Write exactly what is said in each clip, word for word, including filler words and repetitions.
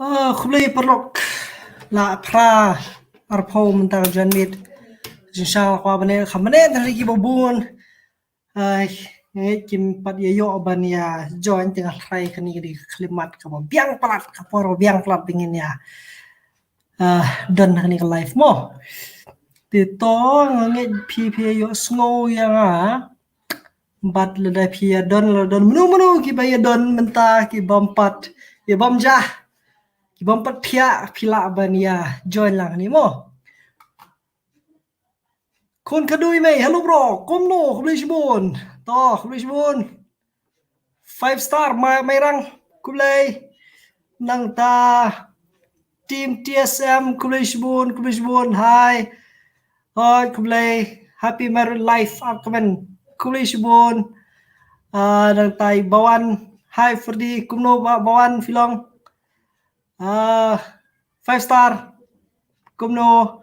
Ah, khublei paralok. La phra arphew mynta ka janmiet. Jingshisha kwah ban ïa kham ban ïa ki babun. Ai, ngeit kim pat ïa ïoh ban ïa join, te nga tharai kane ka dei ka khyllipmat kaba biang palat, ka por biang palat ba ngin ïa, ah, don kane ka live mo. Te to nga ngeit phi phi ïa ïohsngew ïa nga. Bad lada phi ïa don, lada don mano mano kiba ïa don mynta, ki bym pat, ïa bym jah, ki bym pat thiah, phi lah ban ïa join lang ni mo. Khun Khadui mei, hello bro, kumno, khublei shibun. To, khublei shibun. Five star, Mai, Mairang, khublei. Nangta team T S M, khublei shibun, khublei shibun. Hi. Hoi, khublei. Happy married life, Akmen. Khublei shibun. Ah, nangta i Bawan, hi Ferdi, kumno ba Bawan phi long. Ah, five star. Kumno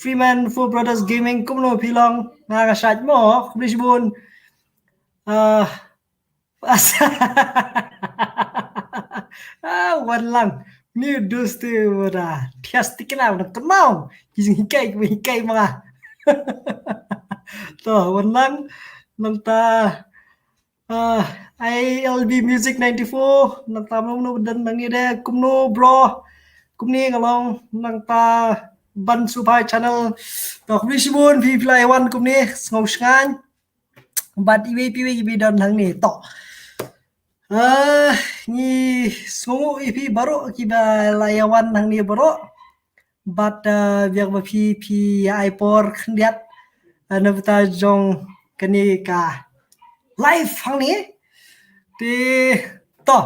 Freeman Four Brothers Gaming, kumno phi long. Nga nga shait mo, khublei shibun. Ah, ah, wan lang. Ni dus tu wada. Thias tikna wada kenau. Ki jinghikai, ki hikai ma nga. To, wan lang. Nangta Ah, I L B Music ninety-four, nangta mano mano ba don nangne de, kumno bro, kumne nga long, nangta Ban Suphai Channel, to khublei shibun, phi phi la ïa wan kumne, sngew shngaiñ, bad iwei pa iwei kiba don hangne, to. Ah, ngi sngewnguh ïa phi baroh kiba la ïa wan hangne baroh. Bad, uh, biang ba phi, phi ïa ai por khyndiat, uh, na bynta jong kane ka live hangne. Te, to,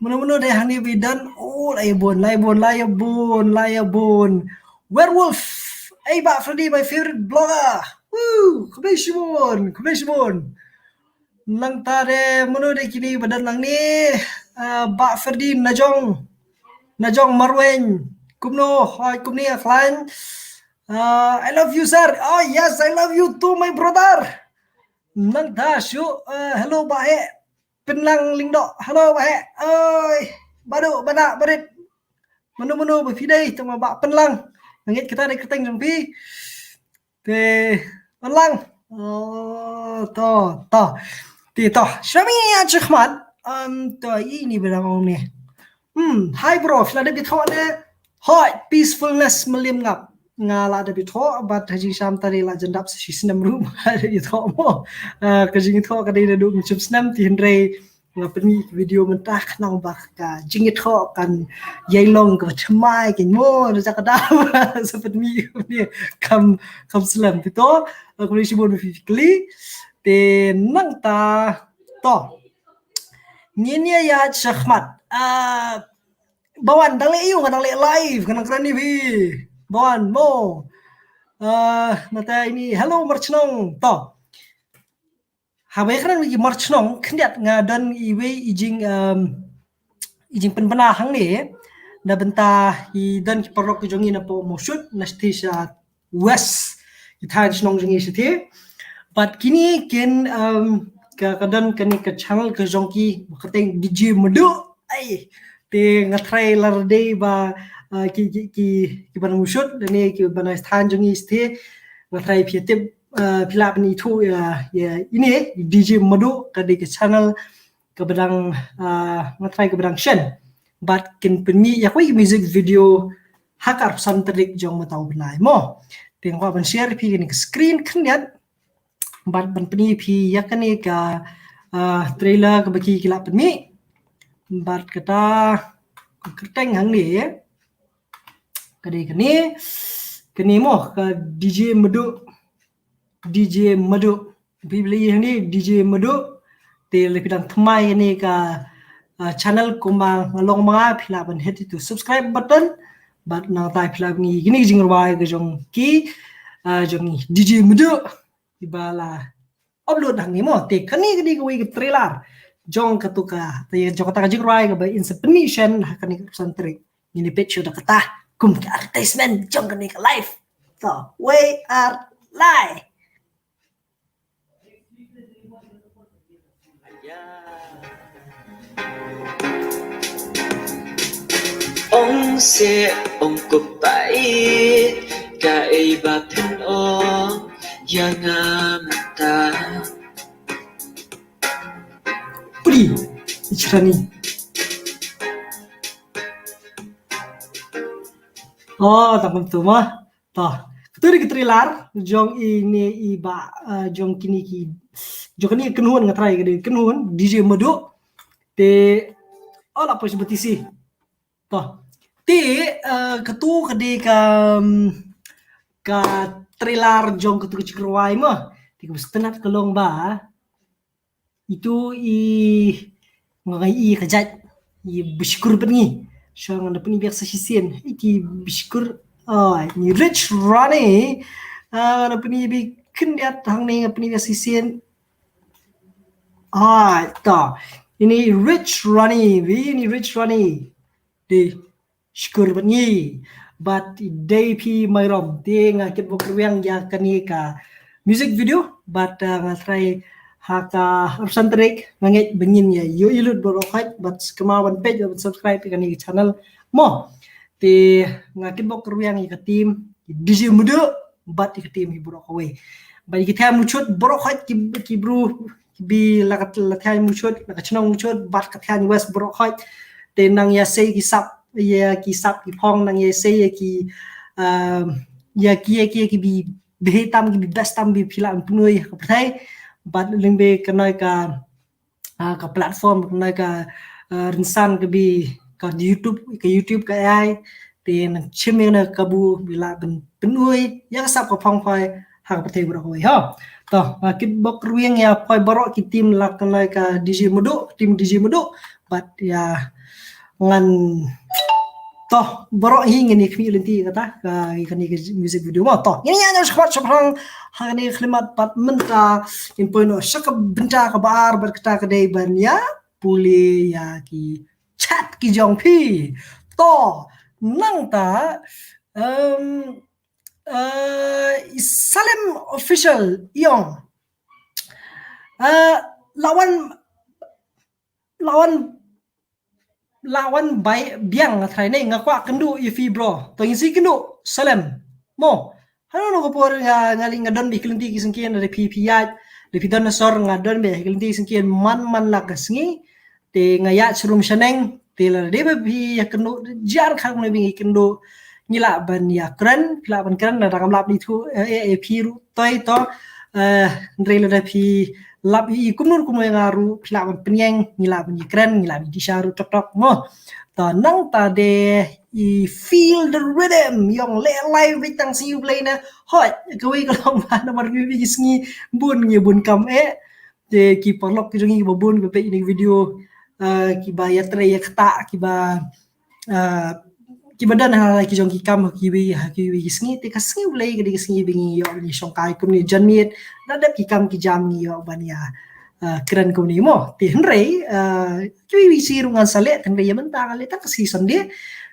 mano mano de hangne ba don, oh, la ïa bun, la ïa bun, la ïa bun, la ïa bun. Werewolf, ei Bah Freddy, my favorite blogger. Woo, khublei shibun, khublei shibun. Nangta de mano de kine ba don nangne, ah, Bah Ferdi Najong, Najong Marweng. Kumno, ah, kumne a khlaiñ. Ah, I love you sir. Oh yes, I love you too my brother. Nangta shu, ah, hello Bah He. Pynlang Lyngdoh. Hello Bah He. Oi, badu bana barit. Mano mano ba phi dei tang ma Bah Pynlang. Ngeit kita dei kyrteng jong phi. Te, Pynlang. Oh, to, to. Te, to. Shami ya chikmat. Um, to, ini ba dang ong ne. Hmm, hi bro, phi la dep ïathoh ne. Hoi, peacefulness Mylliem Ngap. Nga la dep ïathoh, bad ha jingshisha tari la jan dap sa shi snem ruh, la dep ïathoh mo. Ah, ka jingïathoh ka dei naduh mynshwa snem, te hynrei nga pynmih video mynta khnang ba ka jingïathoh kan ïai long kaba thymmai kein mo, na jaka da sa pynmih ne kam, kam slem. Te to, khublei shibun ba phi kylli. Te nangta to, ngin ïa ïaid shakhmat. Ah, Bawan, dang leh ïa u, nga dang leh live, nga dang kren ïa phi. Bawan mo. Ah, nata ini, hello Marchnong. To. Haba ïakren ïa ki Marchnong, khyndiat nga don iwei i jing, um, i jingpynbna hangne. Na bynta i don ki paralok ki jong ngi na Mawshut, na shatei sha West, i thaiñ shnong jong ngi shatei. Bad kine kin, um, ka, ka don kane ka channel ka jong ki, ba kyrteng D J Madu. Ai, te nga tharai lada dei ba, uh, ki, ki, ki, kiba na Mawshut, lane kiba na thaiñ jong ngi shatei. Nga tharai phi tip, uh, phi lah ban ithuh ïa, ïa ine, D J Madu, ka dei ka channel kaba dang, ah, nga tharai kaba dang shen. Bad kin pynmih ïa kawei ka music video ha ka arphew san tarik jong mynta u bnai mo. Te nga kwah ban share phi kane ka screen khyndiat. Bad ban pyni phi ïa kane ka, ah, trailer kaba ki, ki la pynmih. Bad kata ka kyrteng hangne, ka dei kane, kane mo, ka D J Madu. D J Madu. Phi phi la ïohi hangne D J Madu. Te lada phi dang thymmai kane ka, ah, channel kumba nga long ma nga, phi lah ban hit ïa u subscribe button. Bad nangta phi lah ban ïohi kine ki jingrwai ka jong ki, ah, jong D J Madu. Kiba la upload hangne mo. Te kane ka dei kawei ka trailer jong katu ka, te jong kata ka jingrwai kaba in sa pynmih shen ha kane ka arphew san tarik. Ngin ïa peit shuh da kata kum ka advertisement jong kane ka live. To, wei ar lai. Se ong kumta i, kaei ba phin ong ïa nga mynta. Pudi, i Shrani. Oh, tang kumtu mo. To, katu dei ka trailer jong ine i ba, eh, jong kine ki, jong kane ka kynhun, nga trai ka dei kynhun D J Madu. Te, oh, la poi sha ba tisi. To. Te, eh, katu ka dei ka, mm, ka trailer jong katu ka jingrwai mo. Te kaba sngewtynnat ka long ba itu i, nga ngai i ka jait, i ba shukor bad ngi. Sha nga na pyni biang sa shisien, i ki ba shukor, oh, ini Rich Rani. Ah, nga na pyni bi khyndiat hangne, nga pyni biang sa shisien. Ah, to. Ini Rich Rani, ini Rich Rani. Dei shukor bad ngi. Bad dei phi Mairom. Te nga kitbok rwiang ïa kane ka music video. Bad, uh, nga trai ha ka arphew san tarik nga ngeit ba ngin ïa ïohi lut baroh khoit. Bad kynmaw ban peit bad subscribe ïa kane ka channel mo. Te nga kitbok rwiang ïa ka team D J Madu bad ïa ka team hi baroh kawei. Bad ïa ka team Muthiang baroh khoit ki, ki bru ki bi la ka, la thaiñ Muthiang, la ka chnong Muthiang, bad ka thaiñ West baroh khoit. Te nang ïa sei ki sap, ïa ki sap ki phong, nang ïa sei ïa ki, um, ïa ki, ïa ki, ïa ki bi, bi tam, ki bi best tam, bi phi lah ban pynoi ha ka pyrthei. Bad lyngba kane ka, ah, ka platform, kane ka, ah, rynsan ka bi, ka YouTube, ka YouTube ka ai. Te nang shim ïa kane ka kabu, bi lah ban pynoi ïa ka sap ka phong phai ha ka pyrthei baroh kawei ho. To, nga kitbok rwiang ïa phi baroh ki team la kane ka D J Madu, team D J Madu. Bad ïa ngan, to, baroh hi ngin ïa khmih lynti kata ka, kane ka music video mo. To, ngin ïa ñiew shakhmat shaphrang ha kane ka khyllipmat bad mynta ngin poi noh sha ka bynta kaba ar bad kata ka dei ban ïa pule ïa ki chat ki jong phi. To, nangta, um, uh, i Salem Official i ong, uh, la wan, la wan, la wan bai biang nga trai ne, nga kwah kynduh ïa phi bro. To ngin sa kynduh Salem mo. Hano hano ka por nga, nga leit nga don beit ha ki lynti ki syngkien, lada phi phi ïaid, lada phi don ha sor, nga don beit ha ki lynti ki syngkien man man la ka sngi. Te nga ïaid sha rum sha neng, te lada dei ba phi ïa kynduh, jar kha kumno ba ngi kynduh, ngi lah ban ïa kren, phi lah ban kren, lada ngam lap ïathuh, eh, eh, eh, phi ruh toi to, eh, hynrei lada phi lap ïa i kumno kumno ïa nga ruh, phi lah ban pynïeng, ngi lah ban ïa kren, ngi lah ban ïa dih sha ruh tok tok mo. To nangta dei i Feel the Rhythm, i ong leh live beit tang sngi U Blei na. Hooid, kawei ka long ba namar ngi beit ki sngi bun ngi bun kam eh. Te ki paralok ki jong ngi kiba bun ba peit ïa kane ka video, ah, kiba ïatrei ïa kata, kiba, ah, kiba don ha ki jong ki kam ha kiwei, ha kiwei ki sngi, te ka sngi U Blei ka dei ka sngi ba ngi ïoh ban ïa shongkai kumne janmiet, la dep ki kam ki jam ngi ïoh ban ïa, ah, kren kumne mo. Te hynrei, ah, kiwei ki sngi ruh ngan sa leh, hynrei ïa mynta ngan leh tang ka sngi Sunday.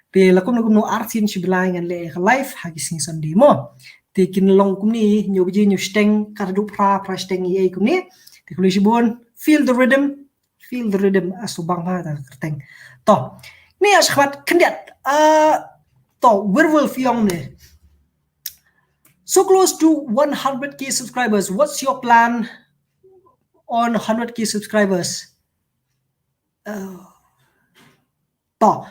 Te la kumno kumno arsien shi bnai ngan leh ka live ha ki sngi Sunday mo. Te kin long kumne, hynñiew baje hynñiew shiteng, kat haduh phra, phra shiteng ïa kumne. Te khublei shibun, Feel the Rhythm, Feel the Rhythm, a shu bang bha ta kyrteng. To, ne ïa shakhmat khyndiat, ah, to, Werewolf i ong ne. So close to one hundred K subscribers, what's your plan on hundred K subscribers? Uh, To,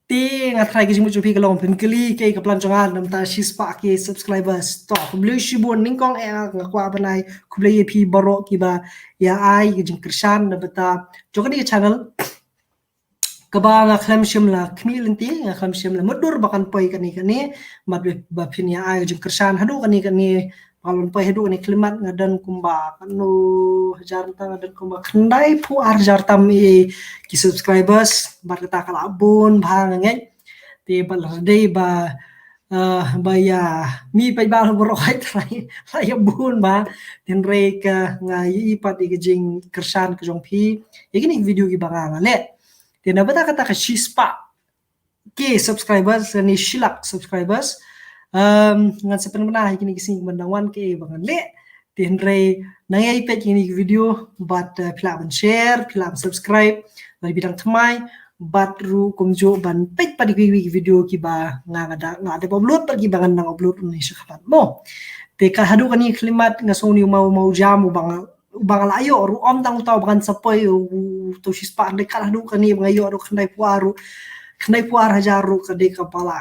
te nga tharai ka jingmut jong phi ka long pynkylli kaei ka plan jong nga na bynta shispah K subscribers. To, khublei shibun nyngkong eh nga kwah ban ai khublei ïa phi baroh kiba ïa ai ka jingkyrshan na bynta jong kane ka channel. Kaba nga khlem shym la khmih lynti, nga khlem shym la mutdur ba kan poi kane kane, bad ba phin ïa ai ka jingkyrshan haduh kane kane, ba kan poi haduh kane ka khyllipmat nga don kumba katno hajar tam, nga don kumba khyndaiphew ar hajar tam eh ki subscribers, bad kata ka la bun bha nga ngeit. Te bad la dei ba, eh, ba ïa mih paidbah baroh hai trai la ïa bun bha. Hynrei ka nga ïohi pat ïa ka jingkyrshan ka jong phi ïa kine ki video kiba nga nga leh. Te na bynta kata ka shispah K subscribers, lane shi lak subscribers. Um, ngan sa pynbna ha kine ki sngi ban dang wan kaei ba ngan leh. Te hynrei nang ïai peit kine ki video bad, uh, phi lah ban share, phi lah ban subscribe. Lada phi dang thymmai, bad ruh kumjuh ban peit pat ïa kiwei ki video kiba nga nga da nga da upload pat kiba ngan nang upload une shakhmat mo. Te ka haduh kane khyllipmat nga sngew une u maw maw jam uba nga uba nga la ïoh ruh, ym tang uta uba ngan sa poi u, u, uto shispah, hynrei ka haduh kane ba nga ïoh ruh khyndai phew ar ruh, khyndai phew ar hajar ruh ka dei kaba la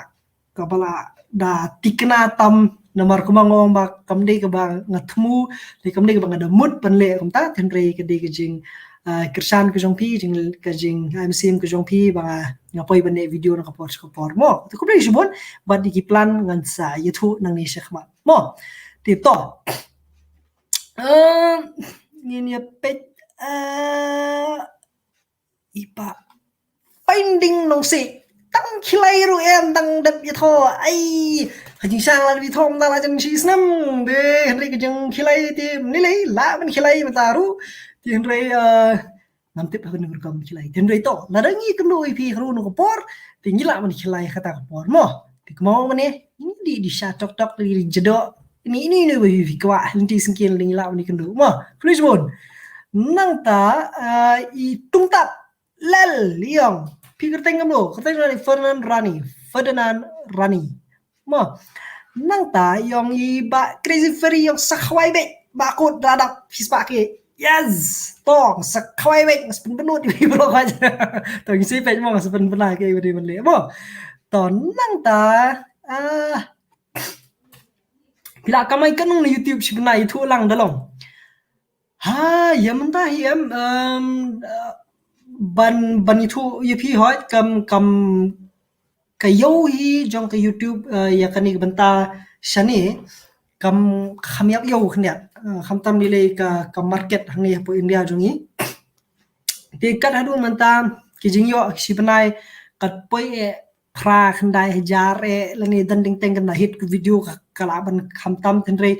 kaba la da thikna tam, namar kumba nga ong ba kam dei kaba nga thmu, dei kam dei kaba nga da mut ban leh kumta, hynrei ka dei ka jing, ah, kyrshan ka jong phi, jing ka jing, ah, mynsiem ka jong phi ba nga, nga poi ban leh video na ka por sha ka por mo. Te khublei shibun bad ïa ki plan ngan sa ïathuh nangne shakhmat mo. Te to. Ehm, ngin ïa peit, eh, i pa Finding Nongsiej. Tang khilai ruh em, tang dep ïathoh. Ai, ka jingshang la dep ïathoh mynta la jan shi snem. Te hynrei ka jingkhilai te mlei lei la ban khilai mynta ruh. Te hynrei, eh, ngam tip ha kane ka rukom khilai. Te hynrei to, lada ngi kynduh ïa phi ha kano kano ka por, te ngi lah ban khilai ha kata ka por mo. Te kumno mane, ngi dei dei sha tok tok, dei dei jadoh. Ini ini ini ba phi kwah, lynti syngkien, ngi lah ban ïakynduh mo. Khublei shibun. Nangta, eh, i Tungtap Lel Liong. Phi kyrteng kumno? Kyrteng Rani, Ferdinand Rani. Ferdinand Rani. Mo. Nangta ïong i Bah Crazy Furry ïong sa khawai beit. Bah Kut Radap, phi spah ki. Yes. To, sa khawai beit, sa pynbynnud ïa phi bro. To, ngi sa peit mo, sa pynbynnud ki bad i ban leh mo. To, nangta, ah, phi la kamai katno na YouTube shi bnai, ïathuh lang da long. Ha, ïa mynta hi em, em, eh, ban, ban ïathuh ïa phi hoi, kam, kam, ka ïew hi jong ka YouTube, eh, ïa kane ka bynta shane, kam, kham ïap ïew khyndiat, eh, khamtam lei lei ka, ka market hangne hapoh India jong ngi. Te kat haduh mynta ki jingïoh shi bnai kat poi eh phra khyndai hajar eh lane don ding teng kynda hit ka video ka, ka lah ban khamtam, hynrei,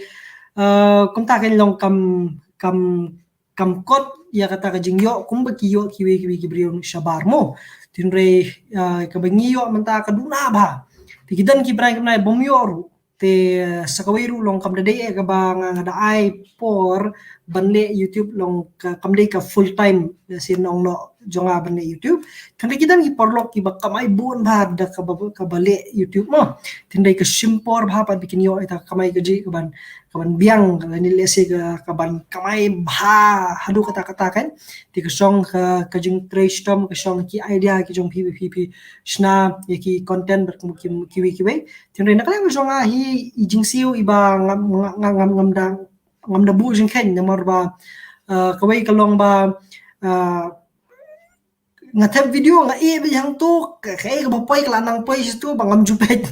eh, kumta kan long kam, kam, kam kot ïa kata ka jingïoh kumba ki ïoh kiwei kiwei ki briew shabar mo. Hynrei, eh, kaba ngi ïoh mynta ka duna bha. Te ki don ki bnai ki bnai bym ïoh ruh. Te, eh, sa kawei ruh long kam da dei eh kaba nga, nga da ai por ban leh YouTube long ka, kam dei ka full time, eh, sien ong noh jong nga ban leh YouTube. Hynrei ki don ki paralok kiba kamai bun bha da kaba, kaba leh YouTube mo. Hynrei ka shim por bha pat ba kin ïoh ïa kata ka kamai kajih kaban, kaban biang, lane lehse ka, kaban kamai bha haduh katta katta kan. Te ka shong ka, ka jingtrei shitom, ka shong ki idea ki jong phi, phi, phi shna ïa ki content bad ki, kiwei kiwei. Hynrei na ka liang ka jong nga hi i jingsiew iba ngam, nga, nga, ngam, ngam da, ngam da buh jingkheiñ namar ba, eh, kawei ka long ba, eh, nga thep video nga ïeh beit hangto, ka, kaei kaba poi ka la nang poi shatu ba ngam ju peit.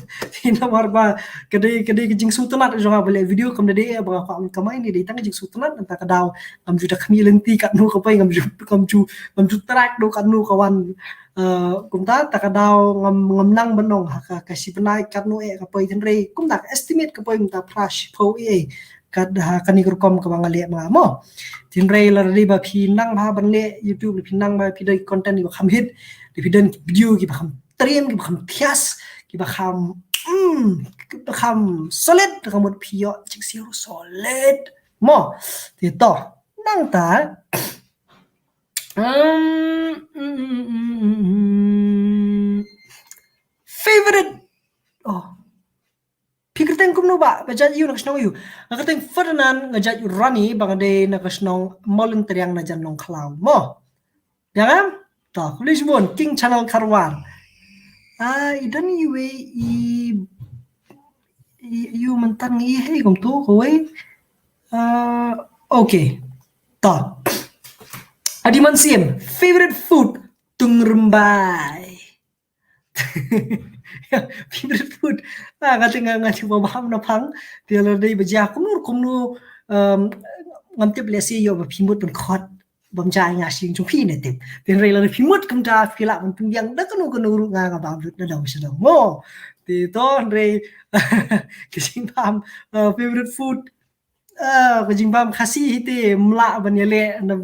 Namar ba ka dei, ka dei ka jingsngewtynnat jong nga ba leh video, kam da dei ba nga kwah ban kamai, ne dei tang ka jingsngewtynnat, nangta ka daw ngam ju da khmih lynti katno ka poi, ngam ju, ngam ju, ngam ju track duh katno ka wan. Eh, kumta ta ka daw ngam, ngam nang ban ong ha ka, ka shi bnai katno eh ka poi, hynrei kumta ka estimate ka poi mynta phra shiphew eh, eh, kat ha kane ka rukom kaba nga leh ma nga mo. Hynrei lada dei ba phi nang bha ban leh YouTube, phi nang bha, phi don content ba kham hit, phi don ki video kiba kham triem, kiba kham thias, kiba kham, mm, kiba kham solid, ka mut phi ïoh jingsiew ruh solid mo. Te to, nangta, um, mm, mm, mm, mm, mm. Favorite. Oh. Phi kyrteng kumno ba, ba jait aiu, na ka shnong aiu? Nga kyrteng Ferdinand, nga jait Rani, ba nga dei na ka shnong Mawlyntriang, na jan Nongkhlaw mo. Biang em? To, khublei shibun, King Channel Kharwar. Ah, i don iwei i, i, aiu mynta ngi hei kumto kawei. Ah, okay. To. Adi Mynsiem, favorite food, tungrymbai. Favorite food. Ah, nga te nga, nga te ba bam na phang. Te lada dei ba jia kumno kumno, um, ngam tip, lehse ïoh ba phi mut ban khot. Bam jia nga sing jong phi ne tip. Te hynrei lada phi mut kumta phi lah ban pynbiang da kano kano ruh, nga nga bam lut na dong sha dong mo. Te to hynrei ka jingbam, uh, favorite food. Ah, ka jingbam Khasi hi te mlah ban ïaleh na,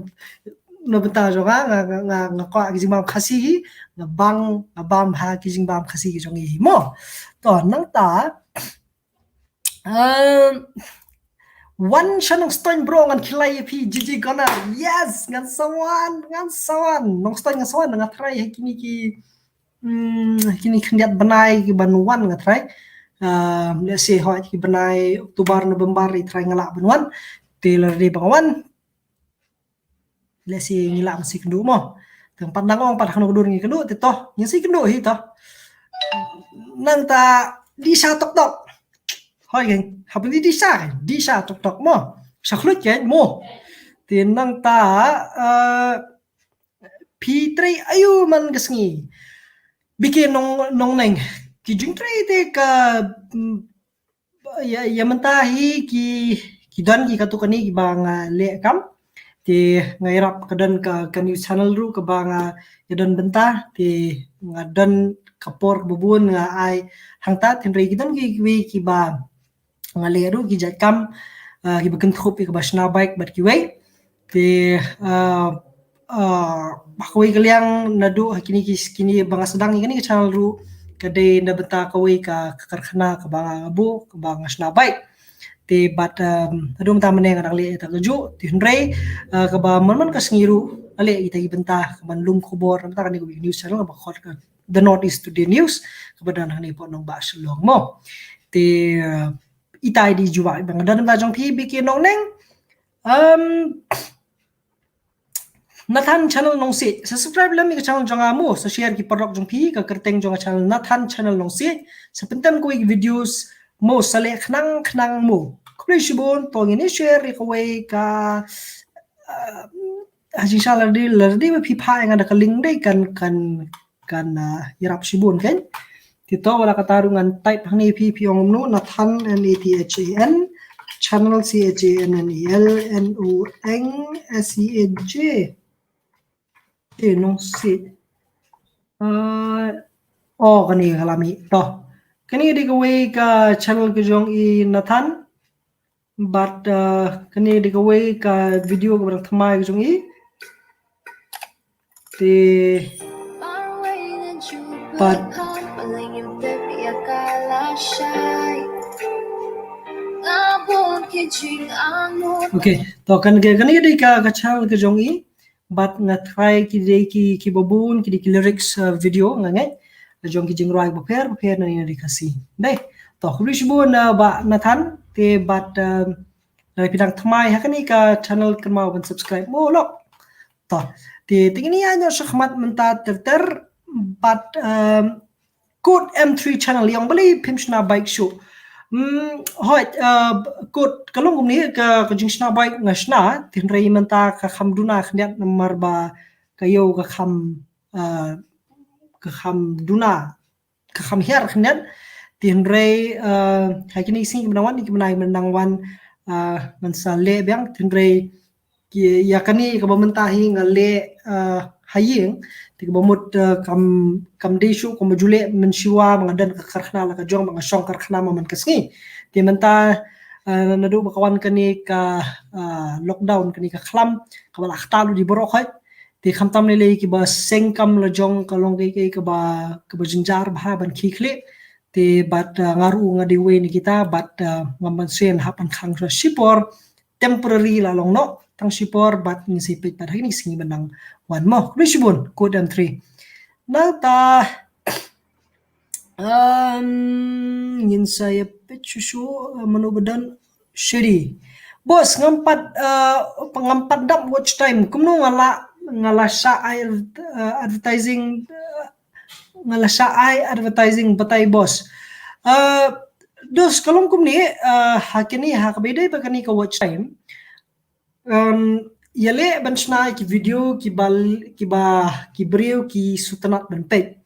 na bynta jong nga, nga, nga, nga, nga kwah ka jingbam Khasi hi, nga bang, nga bam ha ka jingbam Khasi ka jong i hi mo. To, nangta, um, Wan sha Nongstoiñ bro, ngan khlei ïa phi, G G Gunner. Yes, ngan sa wan, ngan sa wan. Nongstoiñ ngan sa wan, nga try ha kine ki, hmm, kine khyndiat bnai ki ban wan nga try. Ah, let's see, hooid ki bnai October, November, i try nga lah ban wan. Te lada dei ba nga wan, let's see, ngi lah ban sa ïakynduh mo. Tang pat nang ong pat hangno ka dur ngi kynduh, te to ngin sa ïakynduh hi to. Nangta dih sha tok tok. Hooid, hapdeng dih sha, dih sha tok tok mo. Sha khluit mo. Te nangta, eh, phi trei aïu man ka sngi? Biki Nong, Nongneng. Ki jingtrei te ka, mm, ïa, ïa mynta hi ki, ki don ki katto katne kiba nga leh kam. Te nga ïarap ka don ka, ka new channel ruh kaba nga ïa don bynta. Te nga don ka por kaba bun nga ai hangta, hynrei ki don ki, kiwei kiba nga leh ruh ki jait kam, ah, kiba kynthup ïa kaba shna bike bad kiwei. Te, ah, ah, ha kawei ka liang naduh ha kine ki, kine ba nga sdang ïa kane ka channel ruh ka dei na bynta kawei ka, ka karkhana kaba nga buh, kaba nga shna bike. Te bad, um, naduh mynta mynne nga dang leh ïa kata kajuh, te hynrei, ah, kaba man man ka sngi ruh nga leh ïa kita ki bynta kaban lum khubor na bynta kane kawei ka news channel kaba khot ka The North East Today News, kaba don hangne hapoh nongbah Shillong mo. Te, ah, ita i dei jubab ba nga don na bynta jong phi, Biki Nongneng. Um, Nathan Channel Nongsiej. Sa subscribe lem ïa ka channel jong nga mo, sa share ki paralok jong phi, ka kyrteng jong ka channel Nathan Channel Nongsiej. Sa pyntem kawei ki videos mo, sa leh khnang khnang mo. Khublei shibun, to ngin ïa share ïa kawei ka, uh, ha jingshisha lada, lada ba phi phah ïa nga da ka link dei kan, kan kan, ah, ïarap shibun kan. Te to wat la katta ruh ngan type hangne, phi, phi ong kumno, Nathan, N A T H A N, channel, C H A N N E L, N O N S I E J. Eh, Nongsiej. Ah, oh, kane ka la mih. To. Kane dei kawei ka channel ka jong i Nathan. Bad, uh, kane dei kawei ka video kaba dang thymmai ka jong i. Te, bad, okay, to kan, kane dei ka, ka channel ka jong i. Bad nga try ki dei ki, kiba bun, ki dei ki lyrics, uh, video nga ngeit. La jong ki jingrwai bapher bapher na ïing na ri Khasi. Dei. To, khublei shibun, uh, Bah Nathan, te bad, um, lada phi dang thymmai ha kane ka channel, kynmaw ban subscribe mo lok. To, te, te ngin ïa ïaid noh shakhmat mynta ter ter, bad, um, Code M three channel, ïa ong balei phim shna bike shuh. Hmm, hooid, uh, Code, ka long kumne, ka, ka jingshna bike nga shna, te hynrei mynta ka kham duna khyndiat namar ba ka ïew ka kham, uh, ka kham duna, ka kham hiar khyndiat. Te hynrei, uh, ha kine ki sngi kiban wan, ki bnai kiban wan, uh, ngan sa leh biang, te hynrei ki, ïa kane kaba mynta hi nga leh, uh, ha ïing, te kaba mut, uh, kam, kam dei shuh kumba ju leh mynshuwa ba nga don ka karkhana la ka jong, ba nga shong karkhana man man ka sngi. Te mynta, uh, naduh ba ka wan kane ka, uh, lockdown, kane ka khlam, kaba la ktah lut ïa baroh khoit. Te khamtam lei lei kiba seng kam la jong ka long kaei kaei kaba, kaba jynjar bha ban khie khlieh. Te bad, uh, nga ruh nga dei uwei na kita, bad, uh, ngam mynsiem hap ban khang shuh shipor, temporary la long noh, tang shipor bad ngin sa peit pat ha kine ki sngi ban nang wan mo. Khublei shibun, Code M three. Nangta, um, ngin sa ïa peit shuh shuh, uh, mano ba don, Sheri. Boss, ngam pat, uh, ngam pat dap watch time. Kumno nga la, nga la shah ai, uh, advertising, uh, nga la shah ai advertising batai boss. Uh, dos, ka long kumne, uh, ha kane, ha kaba ïadei bad kane ka watch time. Um, ïaleh ban shna ki video kiba, kiba, ki briew ki sngewtynnat ban peit.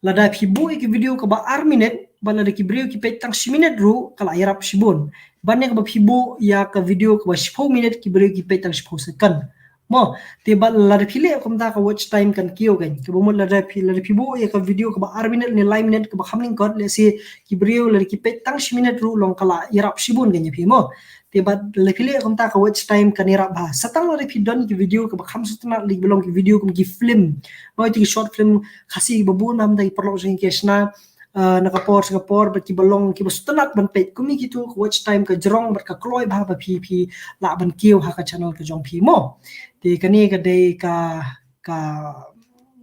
Lada phi buh ïa ki video kaba ar minit, bad lada ki briew ki peit tang shi minit ruh, ka la ïarap shibun. Ban ïa kaba phi buh ïa ka video kaba shiphew minit, ki briew ki peit tang shiphew second. Mo, te bad lada phi leh kumta ka watch time kan kiew kan. Kaba mut lada phi, lada phi buh ïa ka video kaba ar minit ne lai minit kaba kham lyngkot, let's say ki briew lada ki peit tang shi minit ruh long ka la ïarap shibun kan ïa phi mo. Te bad lada phi leh kumta ka watch time kan ïarap bha. Sa tang lada phi don ki video kaba kham sngewtynnat lei ba long ki video kum ki film. Mo, ïa ki short film Khasi ba bun namar ki paralok jong ngi ki shna. uh, na ka por sha ka por bad kiba long kiba sngewtynnat ban peit. Kum kito ka watch time ka jrong bad ka kloi bha ba phi phi lah ban kiew ha ka channel ka jong phi mo. Te kane ka dei ka ka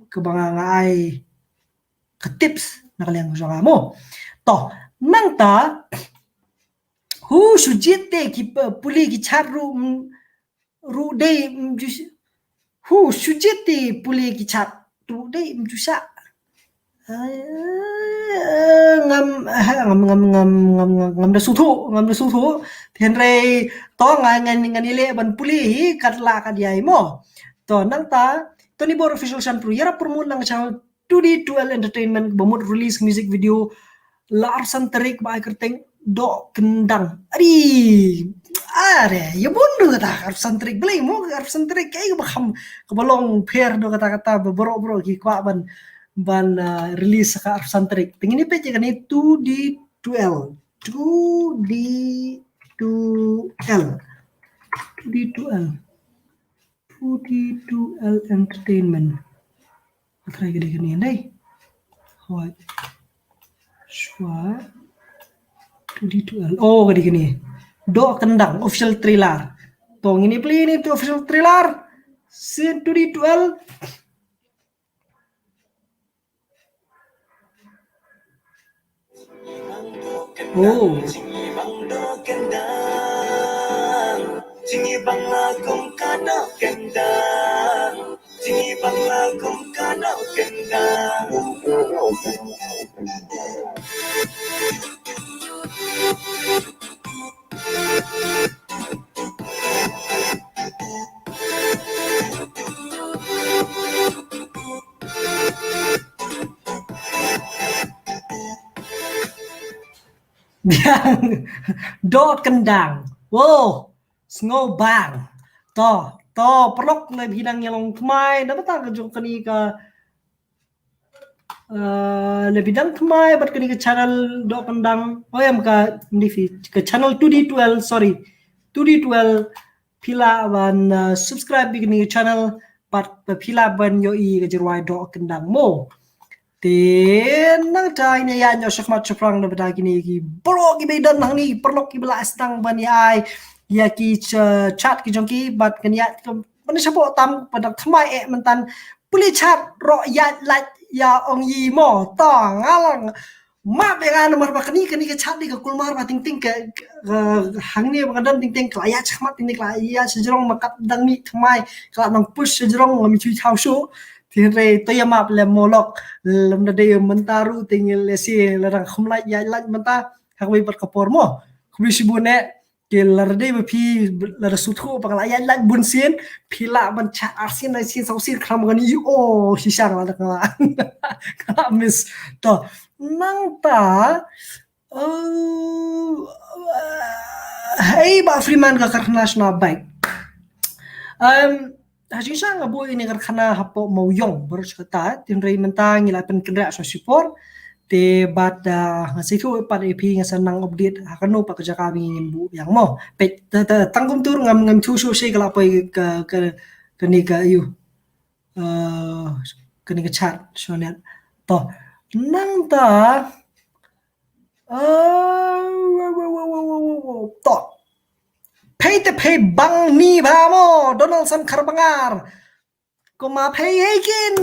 kaba nga nga ai ka tips na ka liang ka jong nga mo. To, nangta hu shu jied te ki pa- pule ki chat ruh, mm, ruh dei, mm, ju- hu shu jied te pule ki chat ruh dei, mm, ju sha. Eh, ngam, eh, ngam, ngam, ngam, ngam, ngam, ngam da sngewthuh, ngam da sngewthuh. Hynrei to nga ngan ngan ïaleh ban pule hi kat la kat ïai mo. To nangta Tony Bor Official Shan Pro ïarap promote lang channel two D two L Entertainment ba mut release music video la arphew san tarik ba ai kyrteng Doh Kyndang. Ari, are, ïa bun ruh kata arphew san tarik, balei mo arphew san tarik, kaei kaba kham, kaba long pher ruh kata, kata ba baroh baroh ki kwah ban, ban, uh, release ka arphew san tarik. Te ngin ïa peit ïa kane two D two L. Two D two L. Two D two L. Two D two L Entertainment. Ka try ka dei kane dei. Hooid. Shuwa. Two D two L. Oh, ka dei kane. Doh Kyndang official trailer. To ngin ïa plie ïa kane official trailer. Sien two D two L. Oh. Biang. Doh Kyndang. Wow. Sngewbang. To, to, paralok, lada phi dang ïa long thymmai da bynta ka jong kane ka, uh, lada phi dang thymmai bad kane ka channel Doh Kyndang. Oh, em ka, ni phi, ka channel two D two L, sorry. Two D two L, phi lah ban, uh, subscribe ïa kane ka channel bad phi lah ban ïohi ka jingrwai Doh Kyndang mo. Te nangta ngin ïa ïaid noh shakhmat shaphrang na bynta kine ki baroh kiba don hangne, paralok kiba la sdang ban ïa ai ïa ki ch- chat ki jong ki bad ngin ïa ban shapoh tam ba dang thymmai eh mynta pule chat ruh ïa lait ïa ong i mo. To nga la map ïa nga namar ba kane, kane ka chat dei ka kulmar ba ting ting ka, ka hangne ba ka don ting ting ka la ïa shakhmat ting ting ka la ïa shajrong ma kat dang mih thymmai ka la nang push shajrong ngam shu thaw shuh. Te hynrei to ïa map lem mo lok, lem da dei mynta ruh te ngi lehse la dang kham lait ïa lait mynta ha kawei pat ka por mo. Khublei shibun eh. Te lada dei ba phi lada sngewthuh ba nga la ïa lait bun sien, phi lah ban chat arsien arsien saw sien kham kane. Oh, shisha nga la, nga la miss. To nangta, oh, hei Bah Freeman ka karkhana shna bike. Um, ha shisha nga buh ïa kane ka karkhana hapoh Mawïong baroh shi katta, te hynrei mynta ngi la pynkynriah sha shipor. Te bad, ah, nga sa ïathuh pat ïa phi, nga sa nang update ha kano pat ka jaka ba ngin buh ïa mo. Peit, ta, ta, tang kumtu ngam, ngam ïathuh shuh shuh ka la poi ka, ka, kane ka, ïoh, ah, kane ka chat shwa ne. To nangta, ah, to phei te phei bang ni ba mo, Donaldson Kharbangar. Kumba phei hei kin,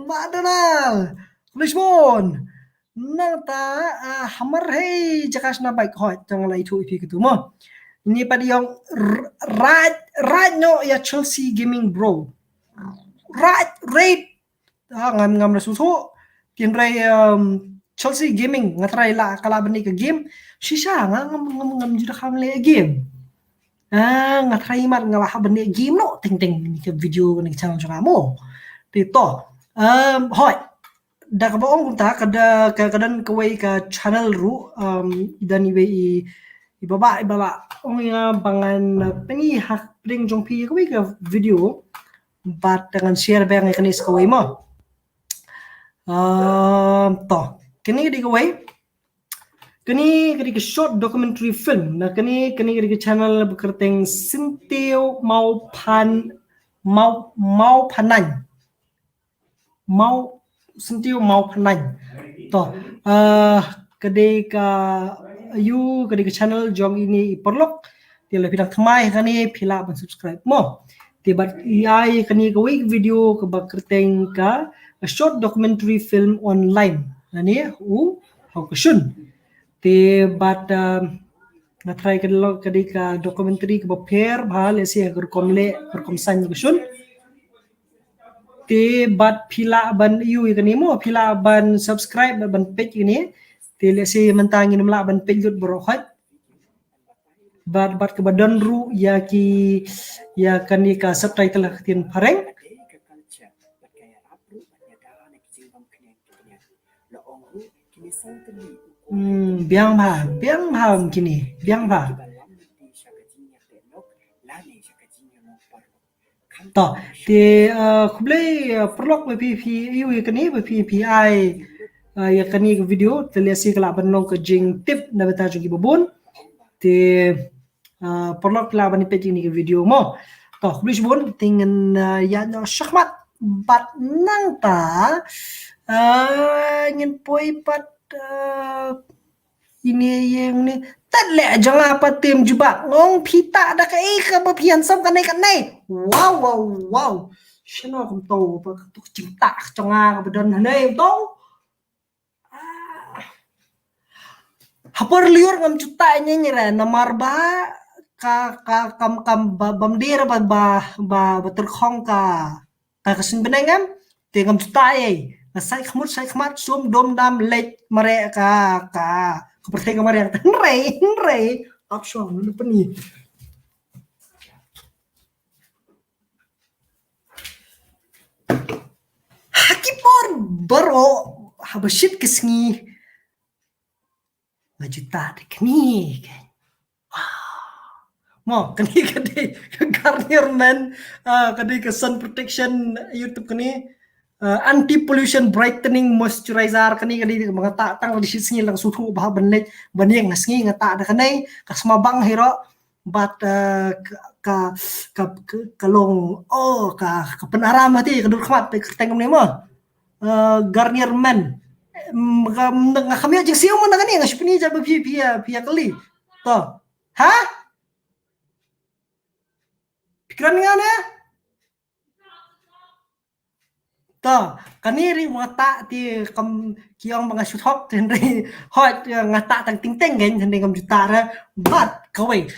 Bah Donald. Khublei shibun. Nangta, ah, hamar hei jaka shna bike, hooid, tang la ïathuh ïa phi katu mo. Ini pat ïong r- right, right noh ïa Chelsea Gaming bro. Right, right. Ah, ngam, ngam da sngewthuh. Te hynrei, um, Chelsea Gaming nga try la ka la ban leh ka game. Shisha nga ngam, ngam, ngam ju da kham leh game. Ah, nga try mat nga la hap ban leh game noh teng teng kane ka video kane ka channel jong nga mo. Te to, um, hooid. Da kaba ong kumta ka da, ka, ka don kawei ka channel ruh, um, i don iwei i, i baba, i baba ong ïa nga ba ngan, uh, pyni ha pdeng jong phi kawei ka video. Bad ngan share biang ïa kane sa kawei mo. Um, to kane ka dei kawei. Kane ka dei ka short documentary film. Na kane, kane ka dei ka channel ba kyrteng Syntiew Mawphan, Maw, Mawphanaiñ. Maw, Syntiew Mawphanain. To, eh, ka dei ka, ïa, ka dei ka channel jong ine i paralok. Te lada phi dang thymmai ha kane phi lah ban subscribe mo. Te bad ïa kane kawei ka video kaba kyrteng ka, a short documentary film on Lyme. Lane u Hawkashun. Te bad, um, nga tharai ka dei ka documentary kaba pher bha, lehse ka rukom leh, ka rukom saiñ ka shun. Te bad phi lah ban ïa kane mo, phi lah ban subscribe bad ban peit kane. Te lehse mynta ngim lah ban peit lut baroh hoi. Bad, bad kaba don ruh ïa ki, ïa kane ka subtitle ha ka ktien Phareng. Hmm, biang bha, biang bha kine, biang bha. To, te, eh, khublei, eh, paralok ba phi, phi ïa ïa kane, ba phi, phi ai, eh, ïa kane ka video, te lehse ka lah ban long ka jingtip na bynta jong kiba bun. Te, eh, paralok lah ban peit ïa kane ka video mo. To, khublei shibun, te ngin, eh, ïa noh shakhmat bad nangta, eh, ngin poi pat, eh, ine ïeng ne. Tat leh jong nga pat te ym jubab. Ngong phi tah da kaei kaba phi handsome kane kane. Wow, wow, wow. Shano kumto ba ka tuk jingtah jong nga kaba don hangne to. Ah. Ha por lyiur ngam ju tah ine ine re namar ba ka, ka, kam, kam ba, bam dir ba, ba, ba, ba tyrkhong ka. Ka, ka sngewbha ngam, te ngam ju tah ei. Nga sai khmut, sai khmat, sum, dum, dam, leit, mareh ka, ka, ka pyrthei ka mareh, hynrei, hynrei, ap shong, lu pynï. Ha ki por baroh, haba shit ka sngi, nga ju tah da kane, ka. Mo, kane ka dei ka Garnier Men, ah, ka dei ka sun protection, YouTube kane, ah, anti pollution brightening moisturizer kane, ka dei ba nga tah tang da shi sngi lang shu thuh bha ban leit, ban ïeng ha sngi nga tah da kane, ka sma bang hi ruh, bad, ah, ka, ka, ka, ka, ka long, oh, ka, ka pynaram hati, ka dur khmat, ka kyrteng kumne mo. Ah, Garnier Men. Em, ka, nga kham ïoh jingsiew mo na kane, nga shu pyni jait ba phi, phi, phi ïa kylli. To. Ha? Phi kren nga ne? To, kane ri nga tah te kam ki ong ba nga shu thok te hynrei hoi nga tah tang ting teng ngen hynrei ngam ju tah re bad kawei.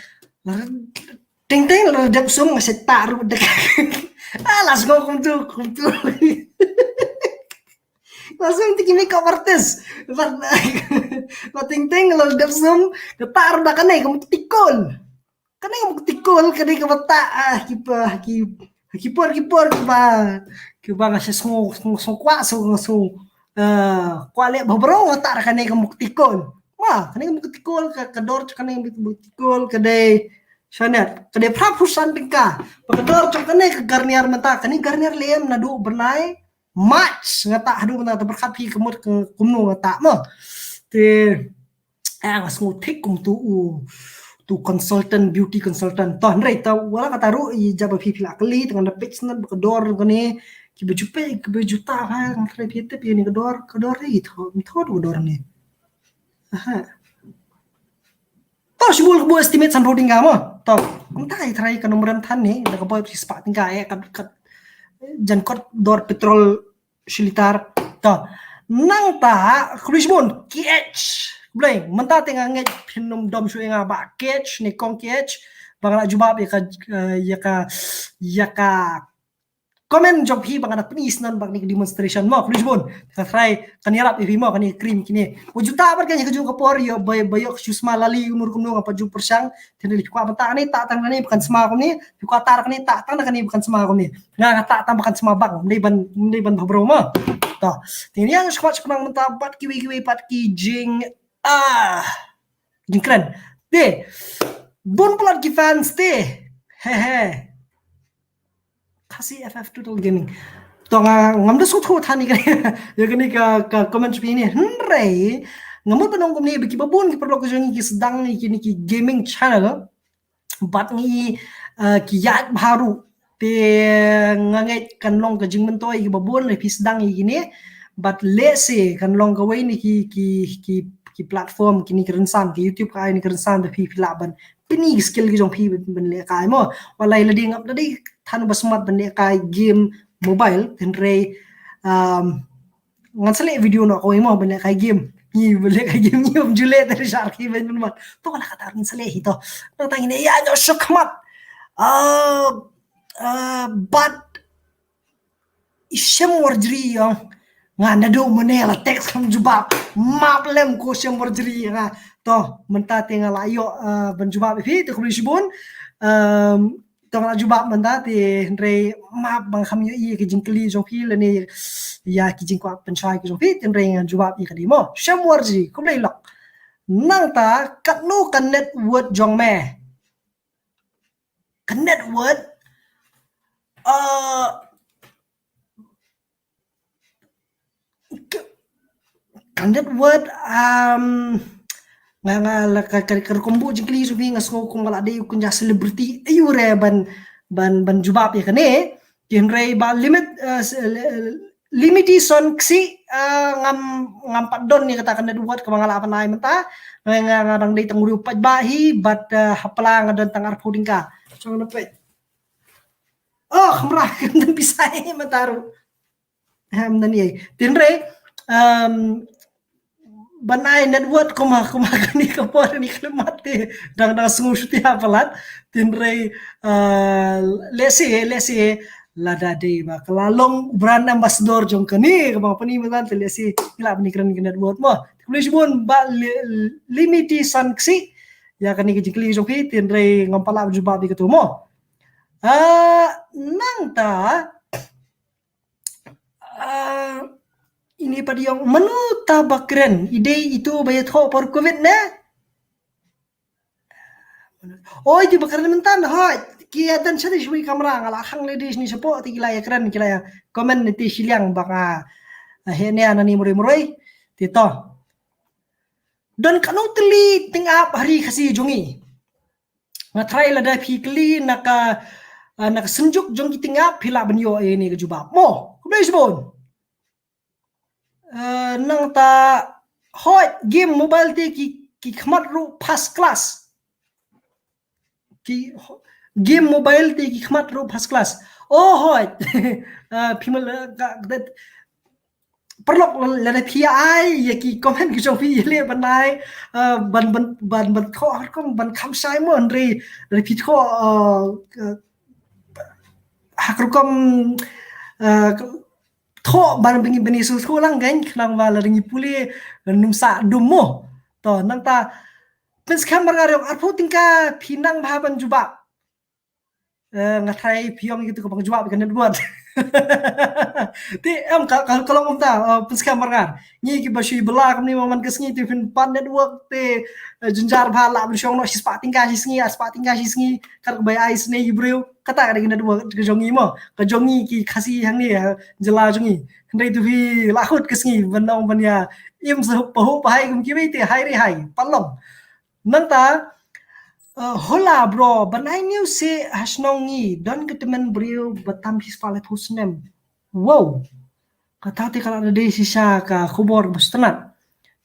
Ting teng la dep sum nga shu tah ruh dek. Ah, la sngew kumtu, kumtu. La sngew te ki makeup artist. Bad, bad ting teng la dep sum nga tah ruh da kane ka mukti kol. Kane ka mukti kol, kane kaba tah, ah, ki pa, ki, ki por, ki por, kiba, kiba nga shu sngew, sngew, sngew kwah, sngew, sngew, eh, kwah leh bha baroh nga tah da kane ka mukti kol. Mo, kane ka mukti kol, ka, ka dor jong kane ka mukti kol, ka dei, shane, ka dei phra phew san tyngka. Bad ka dor jong kane ka Garnier mynta, kane Garnier lem naduh bnai March, nga tah haduh mynta, te pyrkhat phi ka mut ka kumno nga tah mo. Te, eh, nga sngew thik kum tu u, tu consultant, beauty consultant. To, hynrei te, wat la katta ruh, ïa jait ba phi phi la kylli, te ngan da peit sngewbha ba ka dor kane, kiba ju peit, kiba ju tah, ha, nga tharai phi tip ïa kane ka dor, ka dor ri, to, to, to ka dor ne. Aha. To, shibun ka buh estimate sanphew tyngka mo. To, kumta i tharai ka nongrim than ne, da ka boi shi spah tyngka, eh, ka, ka, jan kot dor petrol shi litar. To, nangta, khublei shibun, K H. Khublei, mynta te nga ngeit phin ym dom shuh ïa nga ba K H, ne kong K H, ba nga la jubab ïa ka, eh, ïa ka, ïa ka comment jong phi ba nga da pyni sngewbha ba kane ka demonstration mo, khublei shibun. Nga tharai kan ïarap ïa phi mo kane ka cream kine. Wat ju tah bad kane ha kajuh ka por ïoh ba, ba ïoh ka shu sma lali kumno kumno nga pat ju pyrshang. Te lada phi kwah ban tah kane tah tang kane ba kan sma kumne. Phi kwah tah kane tah tang kane ba kan sma kumne. Nga, nga tah tang ba kan sma bang. Ym dei ban, ym dei ban bha bro mo. To. Te ngin ïa shakmat shaknang mynta bad kiwei kiwei pat ki jing, ah, jingkren. Te bun palat ki fans te. He he. Khasi F F Total Gaming. To nga ngam da sngewthuh than ïa kane, ïa kane ka, ka comment jong phi ne. Hynrei nga mut ban ong kumne ba kiba bun ki paralok jong ngi ki sdang ïa kine ki gaming channel. Bad ngi, eh, ki ïaid bha ruh. Te nga ngeit kan long ka jingmyntoi ïa kiba bun lada phi sdang ïa kine. But let's say kan long kawei na ki ki ki ki platform, kine ki rynsan, ki YouTube ka ai na ki rynsan ba phi phi lah ban pyni ki skill ki jong phi ban, ban lehkai mo. Wat la i lade ngam da dei than ba smat ban lehkai game mobile, hynrei, um, ngan sa leh video noh kawei mo ban lehkai game. Ngi ban lehkai game ngi ym ju leh te sha ki ban ban. To la kata ngin sa leh hi to. Nangta ngin ïa ïoh shakmat. Uh, uh, but i Shem Warjri ïong. Nga naduh mynne la text kam jubab. Map lem ko Shem Warjri nga. To mynta te nga la ïoh, uh, ban jubab ïa phi, te khublei shibun. Um, to nga la jubab mynta te, hynrei map ba nga kham ïohi ïa ki jingkylli jong phi lane ïa ki jingkwah pynshai ki jong phi, te hynrei ngan jubab ïa ka dei mo. Shem Warjri, khublei lok. Nangta katno ka net worth jong me? Ka net worth, uh, ka, ka net worth, um, nga, nga la ka, ka, ka rukom buh jingkylli jong phi nga sngew kum ka la dei u kynja celebrity aiu re ban, ban, ban jubab ïa kane. Hynrei ba limit, uh, s-, uh, limitation ksi, uh, ngam, ngam pat don ïa kata ka net worth kaba nga lah ban ai mynta. Nga, nga, nga dang dei tang u riew paidbah hi, but, uh, hapla nga don tang arphew tyngka. Chong na peit. Oh, khamra, kan pisa hi mynta ruh. Em, na ni. Hynrei, um, ban ai net worth kumba, kumba kane ka por ni ka mat te dang, dang sngew shuti ha palat. Hynrei, uh, let's say, let's say, lada dei ba ka la long brand ambassador jong kane kaba pyni mynta te, let's say, ngi lah ban ïakren ka net worth mo. Khublei shibun ba li-, limiti san ksi ïa kane ka jingkylli jong phi, hynrei ngam pat lah jubab ïa katu mo. Ah, nangta, ah, ini pat ïong, mano ta ba kren, i dei itu ba ïathoh por covid ne? Oi, ti ba kren mynta na hoi. Ki ïa don sha dei shwi kamra, nga la khang lei dei shini shapoh, ti ki la ïa kren, ki la ïa comment ne ti shiliang ba nga, ah, heh ne ana ni mroi mroi. Ti to. Don katno tylli tyngap ha ri Khasi jong ngi? Nga tharai lada phi kylli na ka, ah, na ka synjuk jong ki tyngap phi lah ban ïoh ïa kane ka jubab mo. Khublei shibun. Ah, nangta hoi game mobile te ki, ki khmat ruh first class. Ki ho-, game mobile te ki khmat ruh first class. Oh hoi. Ah, phi mal, ah, ka, that, paralok la, lada phi ai ïa ki comment ki jong phi ïa leh ban ai, ah, ban, ban, ban, ban thoh ha ka rukom ban kham shai mo, hynrei lada phi thoh, ah, ah, ha ka rukom, ah, thoh ban, ban, ban ïa sngewthuh lang kan, khnang ba lada ngi pule nym sah dum mo. To nangta pynskhem mar nga ïong arphew tyngka phi nang bha ban jubab. Eh, nga tharai phi ong ïa kito ka ban jubab ka net worth. Te em ka, ka, ka long kumta, eh, pynskhem mar nga. Ngi kiba shu bylla kumne man ka sngi te phin pan net worth te, eh, jynjar bha lah ban shong noh shispah tyngka shi sngi, arspah tyngka shi sngi, kat kaba ai sne ïa briew. Kata ka dei ka net worth ka jong ngi mo. Ka jong ngi ki Khasi hangne, eh, jylla jong ngi. Hynrei tu phi lah khut ka sngi ban ong ban ïa im sa pahuh pahai kum kiwei te hai re hai. Pat long. Nangta, eh, hola bro, ban ai news seh ha shnong ngi, don ka tymmen briew ba tam shispah laiphew snem. Wow. Kata te ka la da dei shisha ka khubor ba sngewtynnat.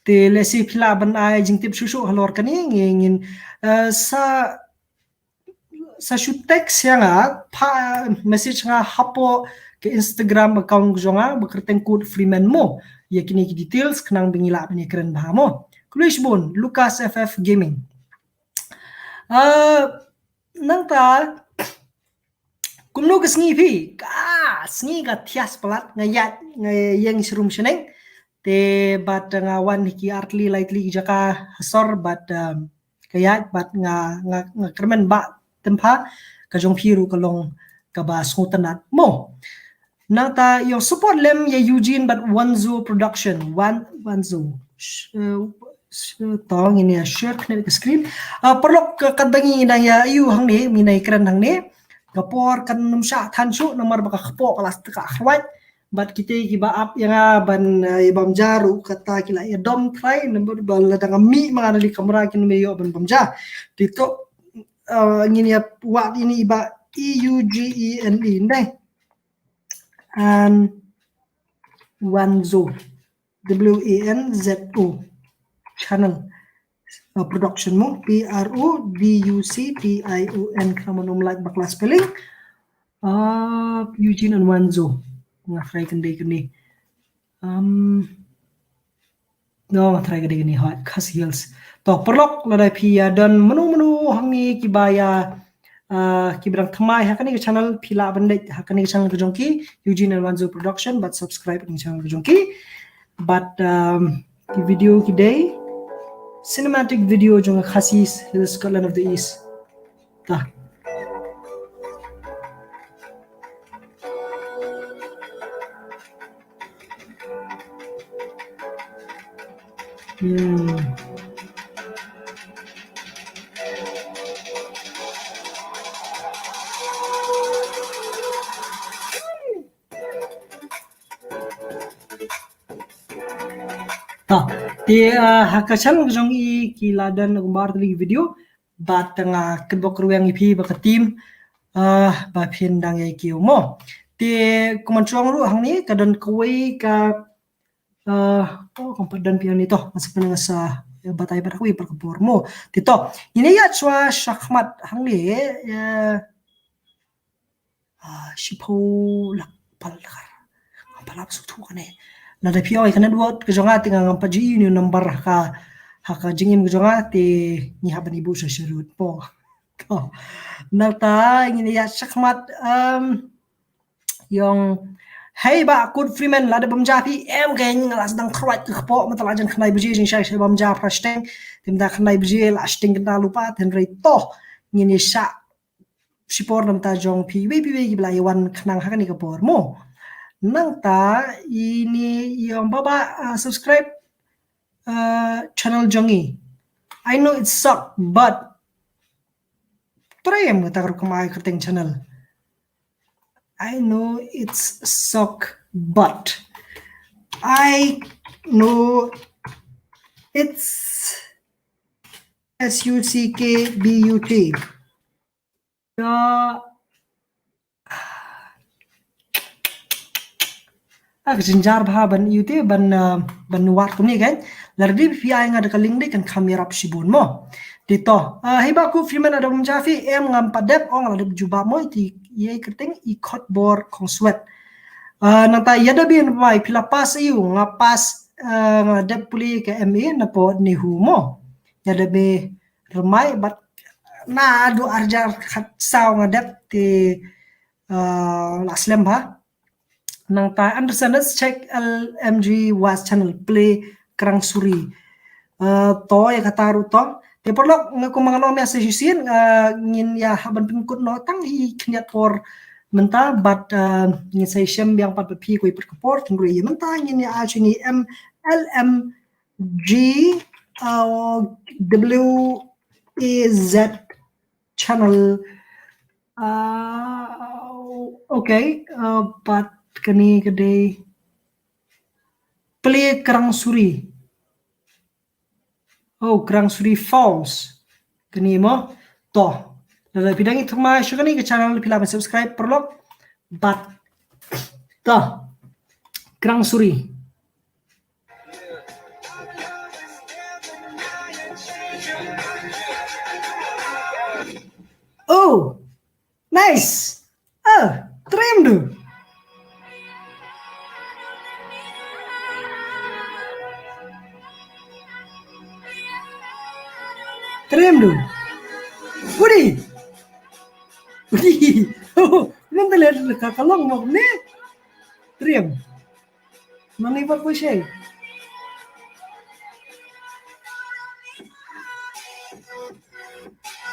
Te lehse phi lah ban ai jingtip shuh shuh halor kane, ngi ngin, eh, sa, sa shu text ïa nga, pha message nga hapoh ka Instagram account jong nga ba kyrteng Kut Freeman mo. Ïa kine ki details khnang ba ngi lah ban ïakren bha mo. Khublei shibun, Lucas F F Gaming. Ah, nangta, kumno ka sngi phi? Ka sngi ka thiah palat, nga ïaid, nga ïeng shrum shaneng. Te bad nga wan hi ki ar tylli lai tylli ki jaka ha sor bad, um, ka ïaid bad nga, nga, nga kyrmen ba tympha ka jong phi ruh ka long kaba sngewtynnat mo. Nangta ïong support lem ïa Eugene bad Wanzo Production. Wan, Wanzo. Sh-, eh, sh-, to ngin ïa share connect ka screen. Ah, paralok ka, katba ngi nang ïa ïoh hangne, ngi nang ïakren hangne. Ka por kan nym shah than shuh namar ba ka kpoh ka la sdang ka khrwait. Bad kite kiba ap ïa nga ban, eh, ïa bam ja ruh kata ki la ïa dom trai namar ba lada nga mih ma nga na li kamra kin ym ïoh ban bam ja. Te to, eh, ngin ïa wad ïa ini ba E U G E N E, ndai. And Wanzo, W A N Z O, channel, uh, production mo, P R O D U C T I O N, khnang ban ym lait bakla spelling. Uh, Eugene and Wanzo. Nga try kane kane. Um, no, nga try kane kane, hooid, Khasi Hills. To, paralok, lada phi ïa don mynno mynno hangne kiba ïa, uh, kiba dang thymmai ha kane ka channel, phi lah ban leit ha kane ka channel ka jong ki, Eugene and Wanzo Production, bad subscribe ha kane ka channel ka jong ki. Bad, um, ki video ki dei cinematic video jong Khasi Hills, Scotland of the East. Ta. Hmm. Ta, te, ah, ha ka channel ka jong i ki la don kumba ar tylli ki video, bad nga kynbok ruweng ïa phi bad ka team, ah, ba phin dang ïa kiew mo. Te kumba nga ong ruh hangne ka don kawei ka, ah, oh, kumba don phi hangne to, nga sa pynang nga sa, eh, batai bad kawei pat ka por mo. Te to, ngin ïa shuwa shakhmat hangne, eh, ah, shiphew lak pal dakar. Ngam pat lah ban sngewthuh kane. Lada phi ong ïa ka network ka jong nga te nga ngam pat ju ïohi ïa u number ha ka, ha ka jingim ka jong nga te ngi hap ban ïa buh sha sharud po. To. Nangta ngin ïa shakhmat, um, ïa ong, hei Bah Kut Freeman, lada bam ja phi em kein nga la sdang khruaid ka kpoh mynta la jan khyndai baje jingshai shai bam ja phra shiteng. Te mynta khyndai baje la shiteng kynta lypa te hynrei to ngin ïa shah shipor namar ta jong phi iwei pa iwei kiba la ïa wan khnang ha kane ka por mo. Nangta ine i ong Bah Bah, uh, subscribe, uh, channel jong i. I know it suck, but triem kata ka rukom ai kyrteng channel. I know it's suck, but I know it's S U C K B U T. Ka, ah, ka jynjar bha ban ïohi te ban, ah, ban wad kumne kan. Lada phi ai nga da ka link de kan kham ïarap shibun mo. Te to, ah, hei Bah Kut Freeman, lada bam ja phi em ngam pat dep, ong la dep jubab mo, te ïa kyrteng i khot bor khong swet. Ah, nangta ïa da bin bai phi la pass aïu, nga pass, ah, nga dep pule ka M A na pdeng NEHU mo. Ïa da be rymai bad naduh arhajar khatsaw nga dep te, uh, la slem bha. Nangta Anderson, let's check L M G Was channel, play Krang Suri. Uh, to ïa kata ruh to. Te paralok nga kum nga ong ïa sa shisien, uh, ngin ïa hap ban pynkut noh tang i khyndiat por mynta bad, uh, ngin sa ïashem biang pat bad phi kawei pat ka por, te hynrei ïa mynta ngin ïa ai sha ine i M L M G, uh, W A Z channel. Uh, okay, uh, bad kane ka dei Play Krang Suri. Oh, Krang Suri Falls. Kane mo. To. Lada phi dang ïa thymmai sha kane ka channel phi lah ban subscribe paralok. Bad to. Krang Suri. Oh, nice. Ah, triem du. Triem du. Udi. Udi. Ngan telet ka kalong mo ne. Triem. Mani ba ko shei.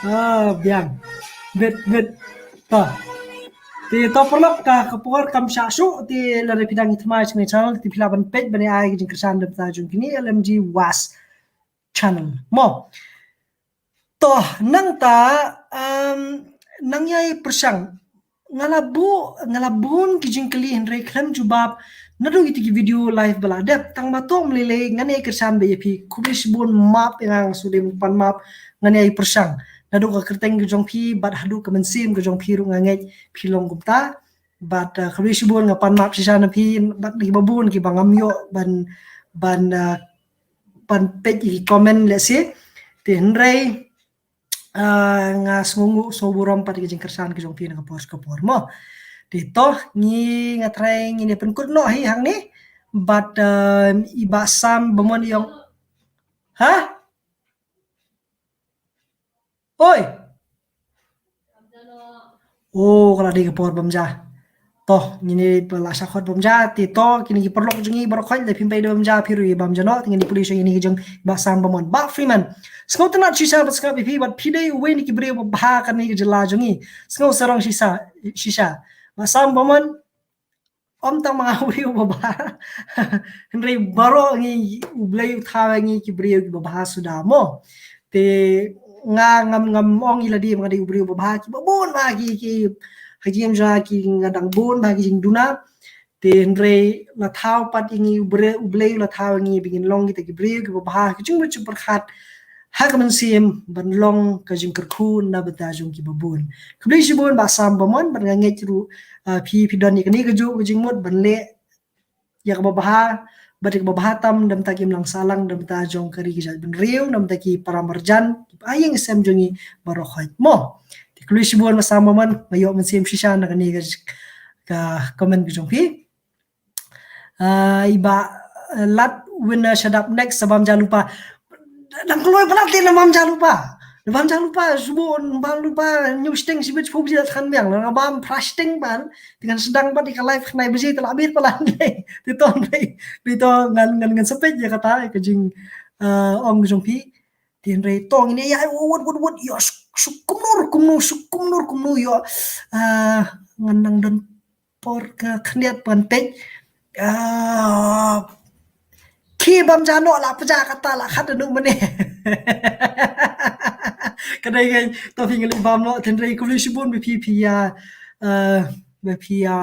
Ah, biang. Bet, bet. Ta. Te to paralok ka, ka por kam shah shuh, te lada phi dang ïa thymmai sha kane ka channel, te phi lah ban peit ban ïa ai ka jingkyrshan da bynta jong kine L M G Was channel. Mo. To, nangta, um, nang ïai pyrshang. Nga la buh, nga la bun ki jingkylli hynrei khlem jubab. Naduh ïa ki video live ba la dep, tang ba to ym lei lei, ngan ïai kyrshan bha ïa phi. Khublei shibun, map ïa nga, nga shu dei ban pan map, ngan ïai pyrshang. Naduh ka kyrteng ka jong phi bad haduh ka mynsiem ka jong phi ruh nga ngeit phi long kumta. Bad, uh, khublei shibun, nga pan map shisha na phi bad na kiba bun kiba ngam ïoh ban, ban, uh, ban peit ïa ki comment lehse. Te hynrei, uh, nga sngewnguh sngewnguh burom pat ïa ka jingkyrshan ka jong phi na ka por sha ka por mo. Te to ngi, nga trai ngin ïa pynkut noh hi hangne. Bad, uh, i Bah Sam Bamon i ong, ha? Oi. Oh, ka la dei ka por bam ja. To, ngin ïa la shah khot bam ja, te to, kine ki paralok jong ngi baroh khoit, lada phim pat ïa bam ja, phi ruh ïa bam ja noh, te ngin ïa pule shuwa ïa kine ki jong Bah Sam Bamon. Bah Freeman. Sngewtynnat shisha bad sngap ïa phi, bad phi dei uwei na ki briew babha kane ka jylla jong ngi. Sngewsarong shisha, shisha. Bah Sam Bamon, ym tang ma nga uwei uba bha. Hynrei baroh ngi, U Blei u thaw ïa ngi ki briew kiba bha suda mo. Te nga ngam, ngam ong ïa lade ba nga dei u briew uba bha, kiba bun bha ki, ki, ha ki ïing jong nga ki nga dang bun bha ki jingduna. Te hynrei la thaw pat ïa ngi U Blei, U Blei la thaw ïa ngi ba ngin long kita ki briew kiba bha, ki jingmut jingpyrkhat ha ka mynsiem ban long ka jingkyrkhu na bynta jong kiba bun. Khublei shibun Bah Sam Bamon, bad nga ngeit ruh, ah, phi, phi don ïa kane kajuh ka jingmut ban leh ïa kaba bha, bad ïa kaba bha tam na bynta ki imlang sahlang, na bynta jong ka ri ka jaitbynriew, na bynta ki para marjan, ki ba ïing sem jong ngi baroh khoit mo. Te khublei shibun Bah Sam Bamon, nga ïoh mynsiem shisha na kane ka, ka comment ka jong phi. Ah, i Bah, eh, Lad Winner Shadap next, sa bam ja lypa. Dang kloi palat te na bam ja lypa. Na bam ja lypa, subu bam lypa, hynñiew shiteng shibit shiphew baje la than biang, la bam phra shiteng ban, te ngan sdang pat ïa ka live khyndai baje te la bit palat. Te to, te to ngan, ngan, ngan sa peit ïa kata, ïa ka jing, eh, ong jong phi. Te hynrei to ngin ïa, ïa, wut, wut, wut, ïa, shu, shu kumno, kumno, shu kumno, kumno, ïa, eh, ngan nang don por ka khyndiat ban peit. Ah, ki bam ja noh la pynjah kata la khat anu mane. Ka dei ngai to phi ngi leh bam noh, te hynrei khublei shibun ba phi phi ïa, eh, ba phi ïa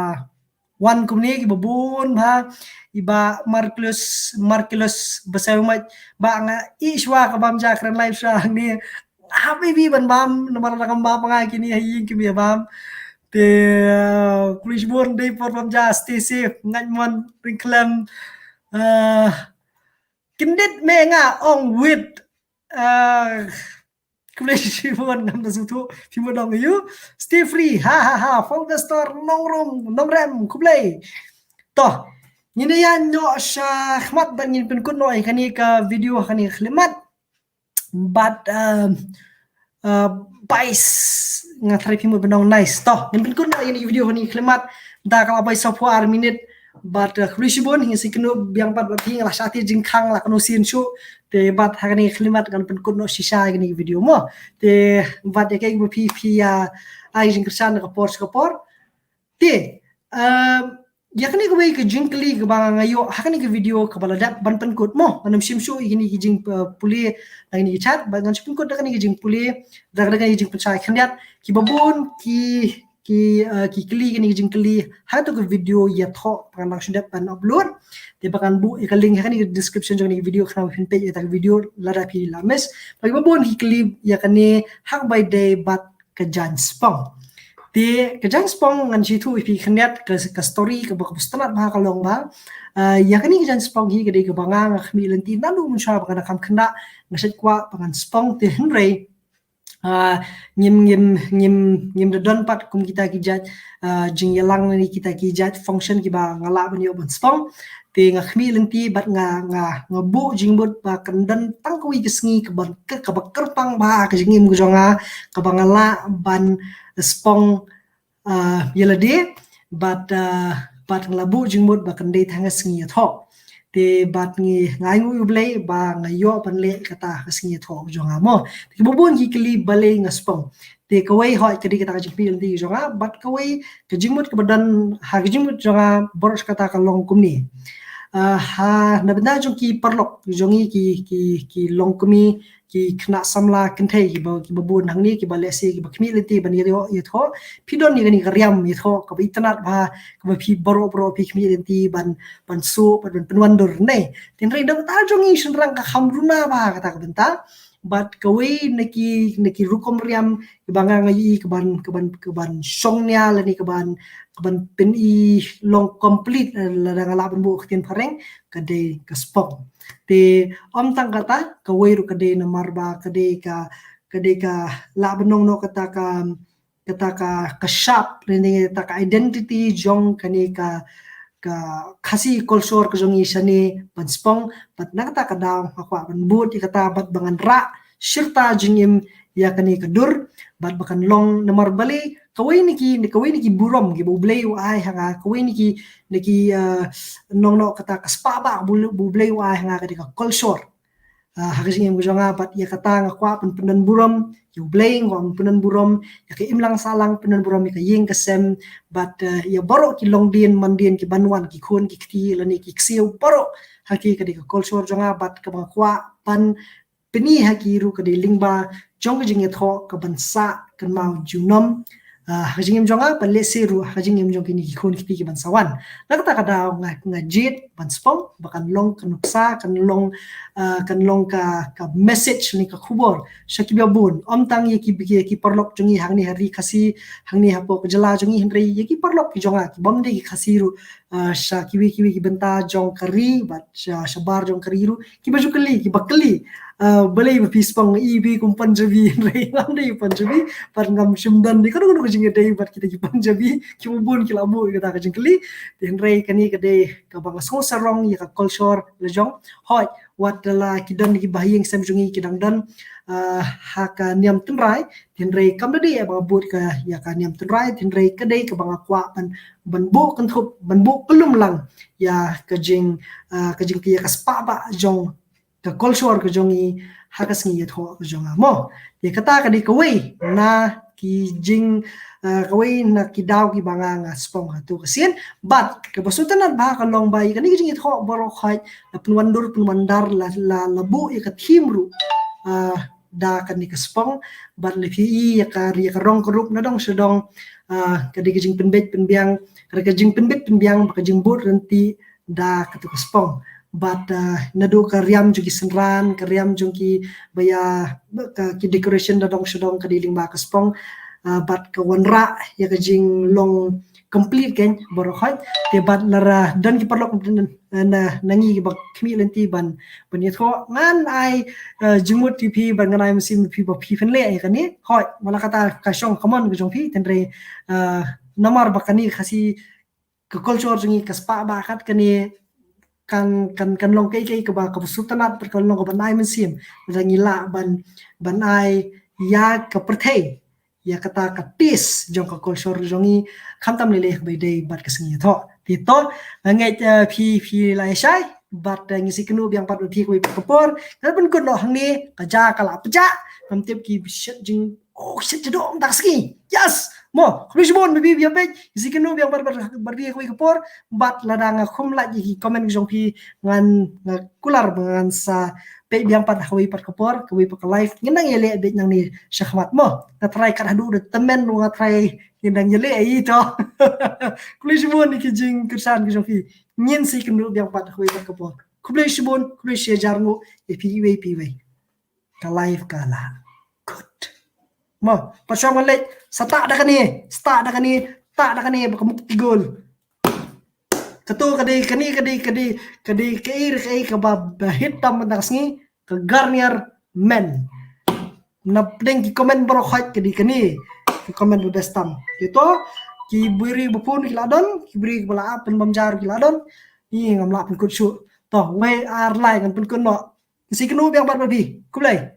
wan kumne kiba bun bha, i Bah Marcus, Marcus Basaiawmoit, ba nga ïeh shuwa ka bam ja kren live shuwa hangne. Hap ïa phi ban bam, namar lada ngam bam nga kine ha ïing kim ïa bam. Te, uh, khublei shibun, dei por bam ja, stay safe, ngait mon, ring khlem. Uh, kyndit me nga ong wit. Uh, khublei shibun, ngam da sngewthuh phi mut ong aïu. Stay free, ha ha ha, Folvestor Nongrum, Nongrem, khublei. To, ngin ïa ïaid noh shakhmat bad ngin pynkut noh ïa kane ka video ha kane ka khyllipmat. Bad, um, uh, bais, nga tharai phi mut ban ong nice. To, ngin pynkut noh ïa kane ka video ha kane ka khyllipmat. Da ka la bai sawphew ar minit. Bad, uh, khublei shibun, ngin sa ïakynduh biang pat bad phi, nga la shah thied jingkhang, la kynduh sien shuh. Te bad ha kane ka khyllipmat ngan pynkut noh shisha ïa kane ka video mo. Te bad ïa kaei kaba phi, phi ïa ai jingkyrshan na ka por sha ka por. Te, um, ïa kane kawei ka jingkylli kaba nga ïoh ha kane ka video kaba la dep ban pynkut mo. Ngan ym shim shuh ïa kine ki jing, uh, pule na kine ki chat, bad ngan shu pynkut da kane ka jingpule, da kane ka jingpynshai khyndiat. Kiba bun ki, ki, uh, ki kylli kane ka jingkylli ha kato ka video ïathoh ba ngan nang shu dep ban upload. Te ba ngan buh ïa ka link ha kane ka description jong kane ka video khnang ba phin peit ïa kata ka video lada phi la miss. Bad kiba bun ki kylli ïa kane ha kaba ïadei bad ka jaiñ spong. Te ka jaiñ spong ngan sa ïathuh ïa phi khyndiat ka, ka story kaba, kaba sngewtynnat bha ka long ba. Ah, ïa kane ka jaiñ spong hi ka dei kaba nga, nga khmih lynti naduh mynshuwa ba nga dang kham khynnah, nga shait kwah ba ngan spong te hynrei, ah, ngim, ngim, ngim, ngim da don pat kum kita ki jait, ah, jingïalang ne kita ki jait function kiba nga lah ban ïoh ban spong. Te nga khmih lynti bad nga, nga, nga buh jingmut ba kan don tang kawei ka sngi kaba, kaba kyrpang bha ha ka jingim ka jong nga, kaba nga lah ban spong, ah, ïa lade, bad, ah, bad nga la buh jingmut ba kan dei tang ka sngi ïathoh. Te bad ngi, nga ainguh ïa U Blei ba nga ïoh ban leh kata ka sngi ïathoh ka jong nga mo. Te kiba bun ki kylli balei nga spong. Te kawei hooid ka dei kata ka jingkhmih lynti ka jong nga, bad kawei ka jingmut kaba don ha ka jingmut jong nga baroh shi katta ka long kumne. Ah, ha, na bynta jong ki paralok jong ngi ki, ki, ki longkmie, ki khynnah samla kynthei kiba, kiba bun hangne, kiba lehse kiba khmih lynti ban ïathoh, ïathoh. Phi don ïa kane ka riam ïathoh kaba itynnad bha, kaba phi baroh baroh phi khmih lynti ban, ban suh, ban, ban pynwandur ne. Hynrei da kata jong ngi shynrang ka kham runa bha kata ka bynta. Bad kawei na ki, na ki rukom riam kiba nga nga ïohi kaban, kaban, kaban shong nia lane kaban, kaban pyni long complete, eh, lada nga lah ban buh ktien phareng, ka dei ka spong. Te ym tang kata, kawei ruh ka dei namar ba ka dei ka, ka dei ka lah ban ong noh kata ka, kata ka, ka shap, lane kata ka identity jong kane ka, ka Khasi culture ka jong ngi shane ban spong, bad na kata ka daw nga kwah ban bud ïa kata bad ba ngan rah shirta jingim ïa kane ka dur, bad ba kan long namar balei, kawei na ki, kawei na ki burom kiba U Blei u ai ha nga, kawei na ki, na ki, eh, nong noh kata ka spah ba ba U Blei u ai ha nga ka dei ka culture. Ah, ha ka jingim ka jong nga bad ïa kata nga kwah pyn, pyndon burom ïa U Blei, nga kwah pyn, pyndon burom ïa ka imlang sahlang, pyndon burom ïa ka ïing ka sem, bad, eh, ïa baroh ki longdien mandien kiban wan, ki khun ki kti lane ki ksiew baroh, ha ki ka dei ka culture jong nga bad kaba nga kwah ban pyni ha ki ruh ka dei lyngba jong ka jingïathoh kaban sah kynmaw junom. Ah, ha ka jingim jong nga, bad lehse ruh ha ka jingim jong kine ki khun ki kti kiban sa wan. Na kata ka daw nga, nga jied ban spong ba kan long ka nuksa, kan long, ah, kan long ka, ka message ne ka khubor sha kiba bun. Ym tang ïa ki, ïa ki paralok jong ngi hangne ha ri Khasi, hangne hapoh ka jylla jong ngi, hynrei ïa ki paralok ki jong nga kibym dei ki Khasi ruh, ah, sha kiwei kiwei ki bynta jong ka ri bad sha, shabar jong ka ri ruh, kiba ju kylli, kiba kylli, ah, balei ba phi spong, i phi kum Punjabi, hynrei ngam dei Punjabi, bad ngam shym don dei kano kano ka jingïadei bad kita ki Punjabi, kiba bun ki la buh ïa kata ka jingkylli. Te hynrei kane ka dei kaba nga sngewsarong ïa ka culture la jong. Hooid, wat la ki don kiba ha ïing sem jong ngi ki dang don, ah, ha ka niam tynrai, te hynrei kam da dei ba nga bud ka ïa ka niam tynrai, te hynrei ka dei kaba nga kwah ban, ban buh kynthup, ban buh kyllum lang ïa ka jing, ah, ka jing, ïa ka spah ba jong ka culture ka jong ngi ha ka sngi ïathoh ka jong nga mo. Te kata ka dei kawei na ki jing, ah, kawei na ki daw kiba nga, nga spong ha kato ka sien. Bad kaba sngewtynnat bha ka long ba ïa kane ka jingïathoh baroh khoit, la pynwandur pynwandar, la, la, la buh ïa ka theme ruh, ah, da kane ka spong. Bad la phi i ïa ka, ïa ka rong ka rup na dong sha dong, ah, ka dei ka jingpynbeit pynbiang, ka dei ka jingpynbeit pynbiang bad ka jingbud ryntih da kato ka spong. Bad, ah, naduh ka riam jong ki synran, ka riam jong ki ba ïa, ka, ki decoration na dong sha dong ka dei lyngba ka spong. Ah, bad ka wanrah ïa ka jinglong complete kein baroh khoit. Te bad lada don ki paralok na, na, na ngi kiba khmih lynti ban, ban ïathoh, ngan ai, eh, jingmut ïa phi bad ngan ai mynsiem ïa phi ba phi phin leh ïa kane. Hooid, wat la kata ka shong ka mon ka jong phi, te hynrei, eh, namar ba kane Khasi ka culture jong ngi ka spah ba kat kane kan, kan, kan long kaei kaei kaba, kaba sngewtynnat bad kan long kaban ai mynsiem lada ngi lah ban, ban ai ïa ka pyrthei ïa kata ka taste jong ka culture jong ngi, khamtam lei lei kaba ïadei bad ka sngi ïathoh. Te to, nga ngeit, eh, phi, phi la ïa shai bad, eh, ngi sa ïakynduh biang pat bad phi kawei pat ka por. Nga la pynkut noh hangne, ka ja ka la pjah, ngam tip ki shit jing, oh shit, jadong dak sngi. Yes! Mo, khublei shibun ba phi ïa peit, ngi sa ïakynduh biang pat bad, bad phi kawei ka por. Bad lada nga khum lait ïa ki comment jong phi, ngan, nga kular ba ngan sa peit biang pat ha kawei pat ka por, kawei pat ka live. Ngin nang ïaleh beit nangne shakhmat mo. Nga try kat haduh da tymmen ruh nga try, ngin nang ïaleh ïa i to. Khublei shibun ïa ki jingkyrshan ki jong phi. Ngin sa ïakynduh biang pat ha kawei pat ka por. Khublei shibun, khublei shihajar nguh ïa phi iwei pa iwei. Ka live ka la kut. Mo, pat shuwa ngan leit, sa tah da kane, sa tah da kane, tah da kane ba ka Mukti Gold. Kato ka dei, kane ka dei, ka dei, ka dei kaei re kaei kaba, ba hit tam mynta ka sngi, ka Garnier Men. Na pdeng ki comment baroh khoit ka dei kane ka comment ba best tam. Te to, ki briew ba pun ki la don, ki briew ba la ap pynbam ja ruh ki la don. Ngi ngam lah pynkut shuh. To, wei ar lai ngan pynkut noh. Ngi sa ïakynduh biang pat bad phi. Khublei.